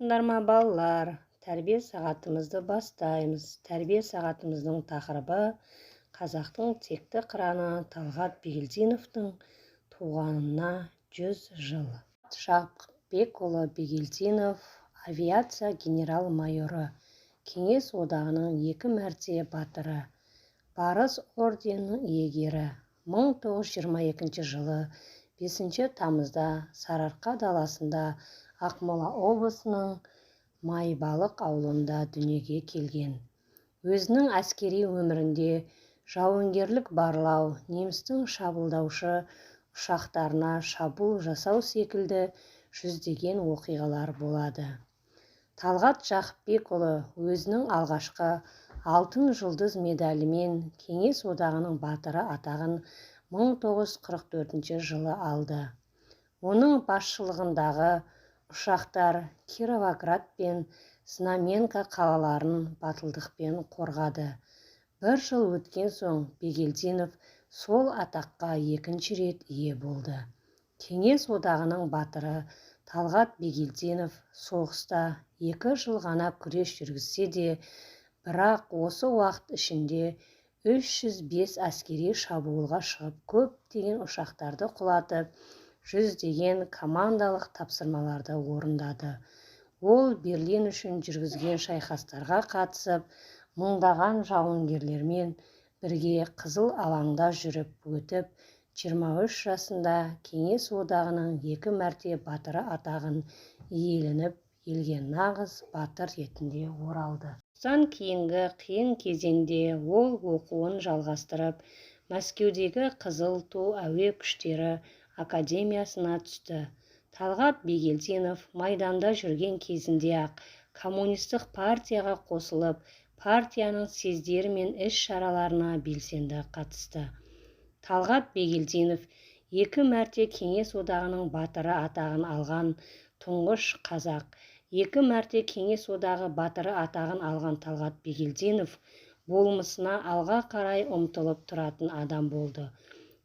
Саламатсыңдар ма, балалар? Тәрбие сағатымызды бастаймыз. Тәрбие сағатымыздың тақырыбы: қазақтың текті қыраны Талғат Бигелдиновтің туғанына 100 жыл. Жақыпбекұлы Бигелдинов – авиация генерал-майоры, Кеңес Одағының екі мәрте Батыры, Барыс орденінің иегері. 1922 жылы 5 тамызда Сарыарқа даласында, Ақмола облысының Майбалық ауылында дүниеге келген. Өзінің әскери өмірінде жауынгерлік барлау, немістің шабуылдаушы ұшақтарына шабуыл жасау секілді жүздеген оқиғалар болады. Талғат Жақыпбекұлы өзінің алғашқы Алтын Жұлдыз медалімен Кеңес Одағының Батыры атағын 1944 жылы алды. Оның басшылығындағы ұшақтар Кировоград пен Знаменка қалаларын батылдықпен қорғады. Бір жыл өткен соң Бигелдинов сол атаққа екінші рет ие болды. Кеңес Одағының Батыры Талғат Бигелдинов соғыста 2 жыл ғана күрес жүргізсе де, бірақ осы уақыт ішінде 305 әскери шабуылға шығып, көптеген ұшақтарды құлатып, жүздеген командалық тапсырмаларды орындады. Ол Берлин үшін жүргізген шайқастарға қатысып, мыңдаған жауынгерлермен бірге қызыл алаңда жүріп өтіп, 23 жасында Кеңес Одағының екі мәрте Батыры атағын иеленіп, елге нағыз батыр ретінде оралды. Соғыстан кейінгі қиын кезеңде ол оқуын жалғастырып, Мәскеудегі Қызыл Ту әуе күштері академиясына түсті. Талғат Бигелдинов майданда жүрген кезінде-ақ коммунистік партияға қосылып, партияның съездері мен іс-шараларына белсенді қатысты. Талғат Бигелдинов – екі мәрте Кеңес Одағының Батыры атағын алған тұңғыш қазақ. Екі мәрте Кеңес Одағы Батыры атағын алған Талғат Бигелдинов болмысына алға қарай ұмтылып тұратын адам болды.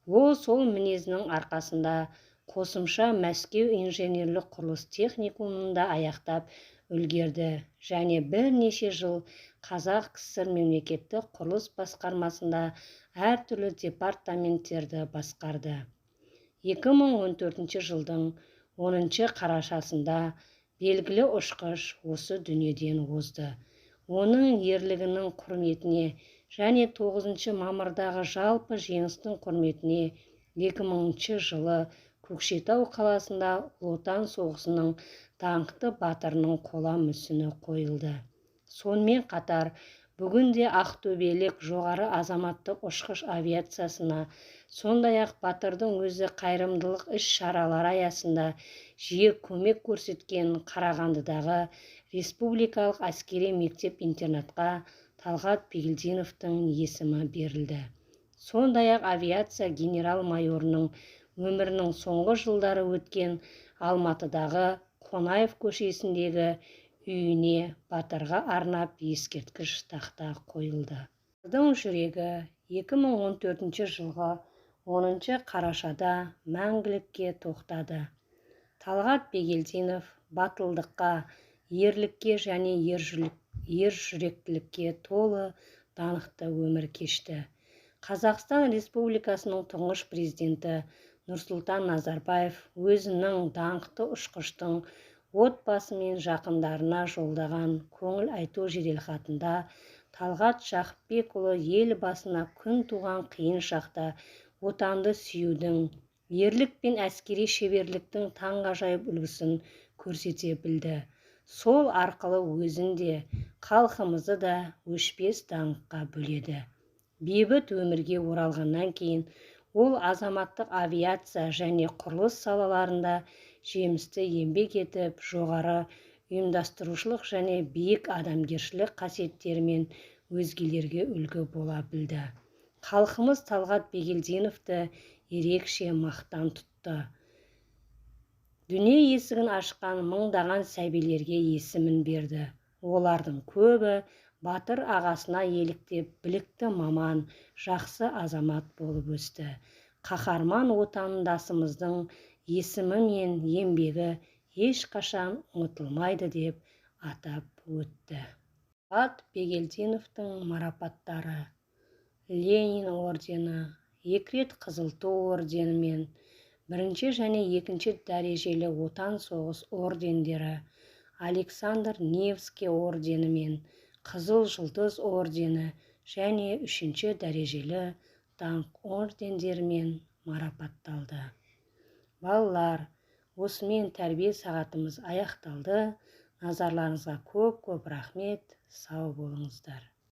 Ол сол мінезінің арқасында қосымша Мәскеу инженерлік құрылыс техникумын да аяқтап үлгерді және бірнеше жыл Қазақ КСР мемлекеттік құрылыс басқармасында әртүрлі департаменттерді басқарды. 2014 жылдың 10 қарашасында белгілі ұшқыш осы дүниеден озды. Оның ерлігінің құрметіне және 9 мамырдағы жалпы жеңістің құрметіне 2000 жылы Көкшетау қаласында Ұлы Отан соғысының даңқты батырының қола мүсіні қойылды. Сонымен қатар бүгінде ақтөбелік жоғары азаматтық ұшқыш авиациясына, сондай-ақ батырдың өзі қайырымдылық іс-шаралары аясында жиі көмек көрсеткен Қарағандыдағы республикалық әскери мектеп-интернатқа Талғат Бигелдиновтің есімі берілді. Сондай-ақ авиация генерал-майорының өмірінің соңғы жылдары өткен Алматыдағы Қонаев көшесіндегі үйіне батырға арнап ескерткіш тақта қойылды. Батырдың жүрегі 2014 жылғы 10 қарашада мәңгілікке тоқтады. Талғат Бигелдинов батылдыққа, ерлікке және ержүректілікке толы даңқты өмір кешті. Қазақстан Республикасының тұңғыш Президенті Нұрсұлтан Назарбаев өзінің даңқты ұшқыштың отбасы мен жақындарына жолдаған көңіл айту жеделхатында: «Талғат Жақыпбекұлы ел басына күн туған қиын шақта Отанды сүюдің, ерлік пен әскери шеберліктің таңғажайып үлгісін көрсете білді. Сол арқылы өзін де, халқымызды да өшпес даңққа бөледі». Бейбіт өмірге оралғаннан кейін ол азаматтық авиация және құрылыс салаларында жемісті еңбек етіп, жоғары ұйымдастырушылық және биік адамгершілік қасиеттерімен өзгелерге үлгі бола білді. Халқымыз Талғат Бигелдиновті ерекше мақтан тұтты. Дүние есігін ашқан мыңдаған сәбилерге есімін берді. Олардың көбі батыр ағасына еліктеп, білікті маман, жақсы азамат болып өсті. Қаһарман отандасымыздың есімі мен еңбегі ешқашан ұмытылмайды деп атап өтті. Дулат Бегелдиновтың марапаттары: Ленин ордені, екі рет Қызыл Ту орденімен, бірінші және екінші дәрежелі Отан соғыс ордендері, Александр Невский орденімен, Қызыл Жұлдыз ордені және үшінші дәрежелі Даңқ ордендерімен марапатталды. Балалар, осымен тәрбие сағатымыз аяқталды. Назарларыңызға көп-көп рахмет. Сау болыңыздар.